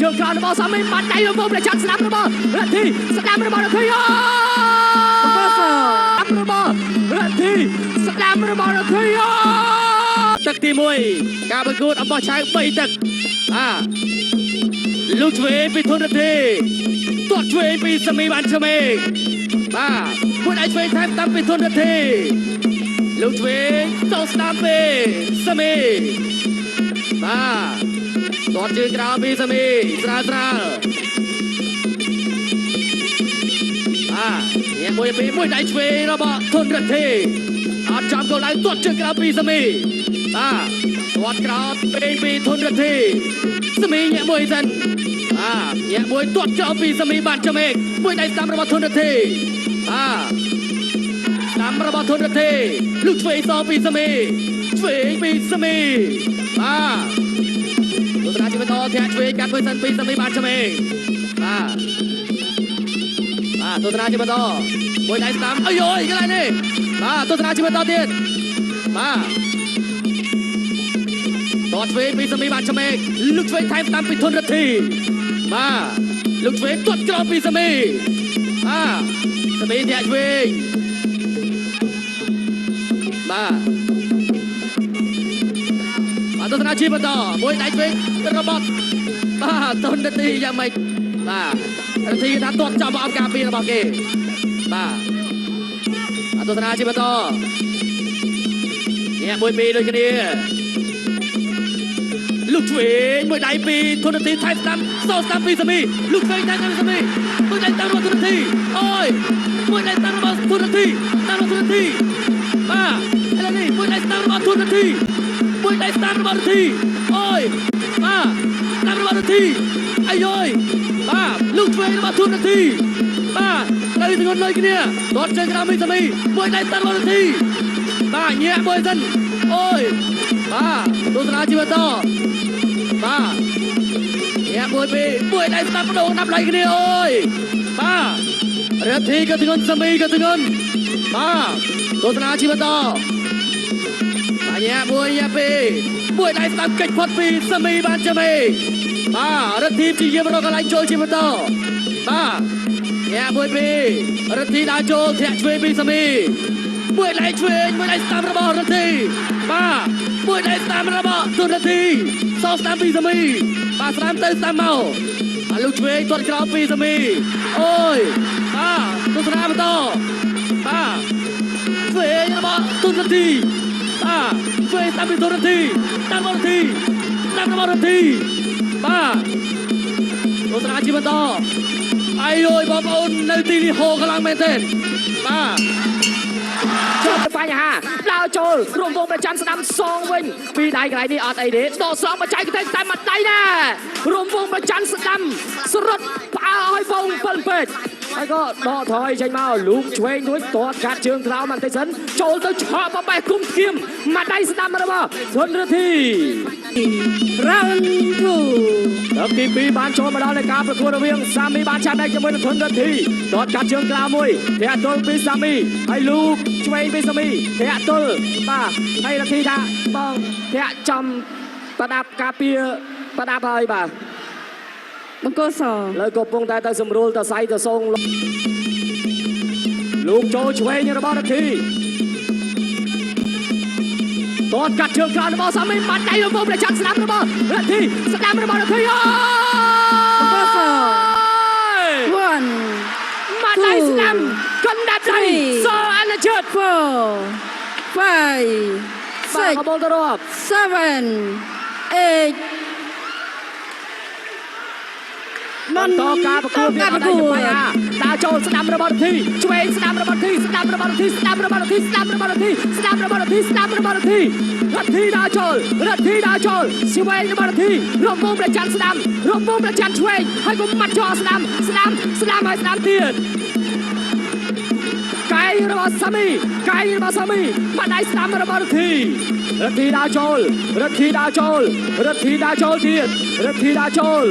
ជើងក្រោយរបស់សាមីបាត់ដៃរបស់ព្រះច័ន្ទស្ដាំរបស់រទ្ធីស្ដាំរបស់រទ្ធីអូ បស របស់រទ្ធីស្ដាំរបស់រទ្ធីអូទឹកទី1ការប្រកួតអំបោះឆៅ3ទឹកបាទលោកឆ្វេងពីធនរទ្ធីទាត់ឆ្វេងពីសាមីបានឆ្មេកបាទមួយដៃឆ្វេងថែមតាមពីធនរទ្ធីលោកឆ្វេងតស្ដាំពីសាមីបាទ ទាត់ជើងក្រោមពីសាមីស្រាលស្រាលបាទញ៉ែមួយពីរមួយដៃឆ្វេងរបស់ធនរិទ្ធីអត់ចំគោលដៅទាត់ជើងក្រោមពីសាមីបាទទាត់ក្រោមពេញពីធនរិទ្ធីសាមីញ៉ែមួយសិនបាទញ៉ែមួយទាត់ក្រោមពីសាមីបានច្មេកមួយដៃស្ដាំរបស់ធនរិទ្ធីបាទស្ដាំរបស់ធនរិទ្ធីលុកឆ្វេងសងពីសាមីឆ្វេងពីសាមីបាទ ទស្សនាជីវិតតធាក់ឆ្វេងកាត់មួយសិនពីសមីបានឆ្វេងបាទបាទទស្សនាជីវិតតមួយដៃស្ដាំអីយយកន្លែងនេះបាទទស្សនាជីវិតតទៀតបាទតឆ្វេងពីសមីបានឆ្មេកលុកឆ្វេងថែមតាមពីធនរិទ្ធីបាទលុកឆ្វេងទាត់ក្រោមពីសមីបាទសមីធាក់ឆ្វេងបាទ បាទទស្សនាជីបន្តមួយដៃឆ្វេងរបស់បាទតុននាទីយ៉ាងម៉េចបាទនាទីថាទាត់ចំអបការពីរបស់គេបាទបាទទស្សនាជីបន្តញ៉ាំមួយពីរដូចគ្នាលុកឆ្វេងមួយដៃពីរធននាទីថែស្ដាំសោស្ដាំពីសមីលុកឆ្វេងថែស្ដាំពីសមីមួយដៃតាមរបស់ធននាទីអូយមួយដៃតាមរបស់ធននាទីតាមរបស់ធននាទីបាទឥឡូវនេះមួយដៃស្ដាំរបស់ធននាទី មួយដៃស្ដាំរបស់រទ្ធីអូយបាទស្ដាំរបស់រទ្ធីអាយយបាទលោកឆ្វេងរបស់ធុនរទ្ធីបាទត្រូវធ្ងន់លុយគ្នាទាត់ជើងក្រោមមីសាមីមួយដៃស្ដាំរបស់រទ្ធីបាទញាក់មួយសិនអូយបាទទស្សនាជីវិតតបាទញាក់មួយពីរមួយដៃស្ដាំបដូរណាប់ឡៃគ្នាអូយបាទរទ្ធីក៏ធ្ងន់សាមីក៏ធ្ងន់បាទទស្សនាជីវិតត បញ្ញាមួយយ៉ាពីរមួយដៃស្ដាំកិច្ចផុតពីសាមីបានចាំឯងបាទរិទ្ធីព្យាយាមរកកន្លែងចូលជាបន្តបាទញ៉ាមួយពីររិទ្ធីដើរចូលធាក់ឆ្វេងពីសាមីមួយដៃឆ្វេងមួយដៃស្ដាំរបស់រិទ្ធីបាទមួយដៃស្ដាំរបស់ទុនរិទ្ធីសងស្ដាំពីសាមីបាទស្ដាំទៅស្ដាំមកបាទលោកឆ្វេងទាត់ក្រោមពីសាមីអូយបាទទស្សនាបន្តបាទឆ្វេងរបស់ទុនរិទ្ធី បាទជួយតាមពីទូរធីតាមរធីតាមរធីបាទទស្សនាជីបន្តអាយយបងប្អូននៅទីនេះហូរខ្លាំងមែនទេបាទ ជួបបញ្ហាដើរចូលក្រុមវងប្រច័នស្ដាំសងវិញពីរដៃកន្លែងនេះអត់អីទេដកស្រង់បច្ចេកទេសតែមួយដៃដែររំវងប្រច័នស្ដាំស្រុតផ្អើលឲ្យវងពិលពេកហើយក៏ដកថយចេញមកលូកឆ្វេងរួចទាត់កាត់ជើងក្រោមបន្តិចសិនចូលទៅឆក់បបេះគុំធៀមមួយដៃស្ដាំរបស់សុនរិទ្ធី Round 2 ទឹកទី2បានចូលមកដល់នៃការប្រកួតរវាងសាមីបានឆាប់ដែរជាមួយនឹងធុនរិទ្ធីទាត់កាត់ជើងក្រោមមួយធាក់ទល់ពីសាមីហើយលូកឆ្វេងពីសាមីធាក់ទល់បាទហើយរិទ្ធីថាបងធាក់ចំប្រដាប់ការពារប្រដាប់ហើយបាទ បង្គោលស លើកំពុងតែទៅសម្រួលតសៃទៅសងលោកចូលឆ្វេងរបស់រិទ្ធីទាត់កាត់ជើងក្រោមរបស់សាមីបាត់ដៃរបស់ព្រះច័ន្ទស្ដាំរបស់រិទ្ធីស្ដាំរបស់រិទ្ធីអូ បង្គោលស យ 1 មកដៃស្ដាំកណ្ដាប់ដៃ Three សអនុជិត 4 5 បាទកបល 6 ទៅរាប់ 7 8 បន្តការប្រកួត ការប្រកួត បញ្ហាដើរចូលស្ដាំរបស់រិទ្ធីឆ្វេងស្ដាំរបស់រិទ្ធីស្ដាំរបស់រិទ្ធីស្ដាំរបស់រិទ្ធីស្ដាំរបស់រិទ្ធីស្ដាំរបស់រិទ្ធីស្ដាំរបស់រិទ្ធីរិទ្ធីដើរចូលរិទ្ធីដើរចូលឆ្វេងរបស់រិទ្ធីរំពងប្រច័នស្ដាំរំពងប្រច័នឆ្វេងហើយក៏ម៉ាត់ចោលស្ដាំស្ដាំស្ដាំហើយស្ដាំទៀត កាយរបស់សាមីកាយរបស់សាមីបាត់ដៃស្ដាំរបស់រិទ្ធីរិទ្ធីដើរចូលរិទ្ធីដើរចូលរិទ្ធីដើរចូលទៀតរិទ្ធីដើរចូល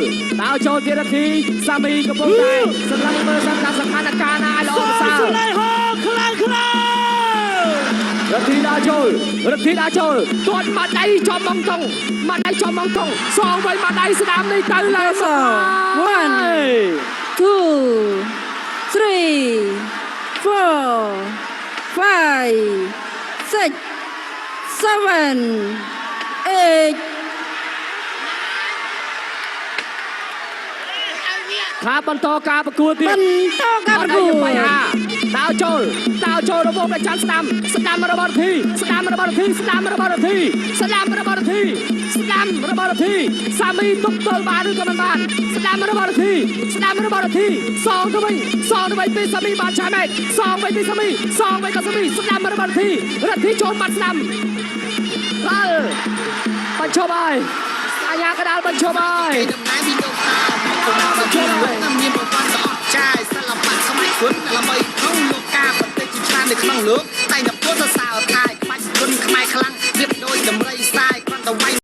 ដើរចូលទៀតរិទ្ធីសាមីកំពុងតែសម្រាប់មើលសម្រាប់ស្ថានភាពណាឲ្យល្អប្រសើរ សូមលេហោខ្លាំងខ្លាំង រដ្ឋីដើរចូលរដ្ឋីដើរចូលទាត់មកដៃចំម៉ងតុងមកដៃចំម៉ងតុងសងវិញមកដៃស្ដាំនេះទៅឡើង One two three four five six seven eight ថាបន្តការប្រកួតទៀត បន្តការប្រកួត បញ្ហាដើរចូលដើរចូលរបស់ប្រចាំស្ដាំស្ដាំរបស់រដ្ឋីស្ដាំរបស់រដ្ឋីស្ដាំរបស់រដ្ឋីស្ដាំរបស់រដ្ឋីស្ដាំរបស់រដ្ឋីសាមីទប់ទល់បានឬក៏មិនបានស្ដាំរបស់រដ្ឋីស្ដាំរបស់រដ្ឋីសងទៅវិញសងទៅវិញពីសាមីបានឆាមេកសងវិញពីសាមីសងវិញក៏សាមីស្ដាំរបស់រដ្ឋីរដ្ឋីចូលបាត់ស្ដាំដល់បញ្ឈប់ហើយអាញាកដាលបញ្ឈប់ហើយ ដំណើរពីលោកតាមកពីលោកណាមានប្រវត្តិដ៏អស្ចារ្យសិល្បៈសម័យគុណល្បីក្នុងលោកកាប្រទេសជាច្រើននៅក្នុងលោកតែងតែពោលសរសើរថាក្បាច់គុណខ្មែរខ្លាំងរៀបដោយដំរីសាយគ្រាន់តែវាយ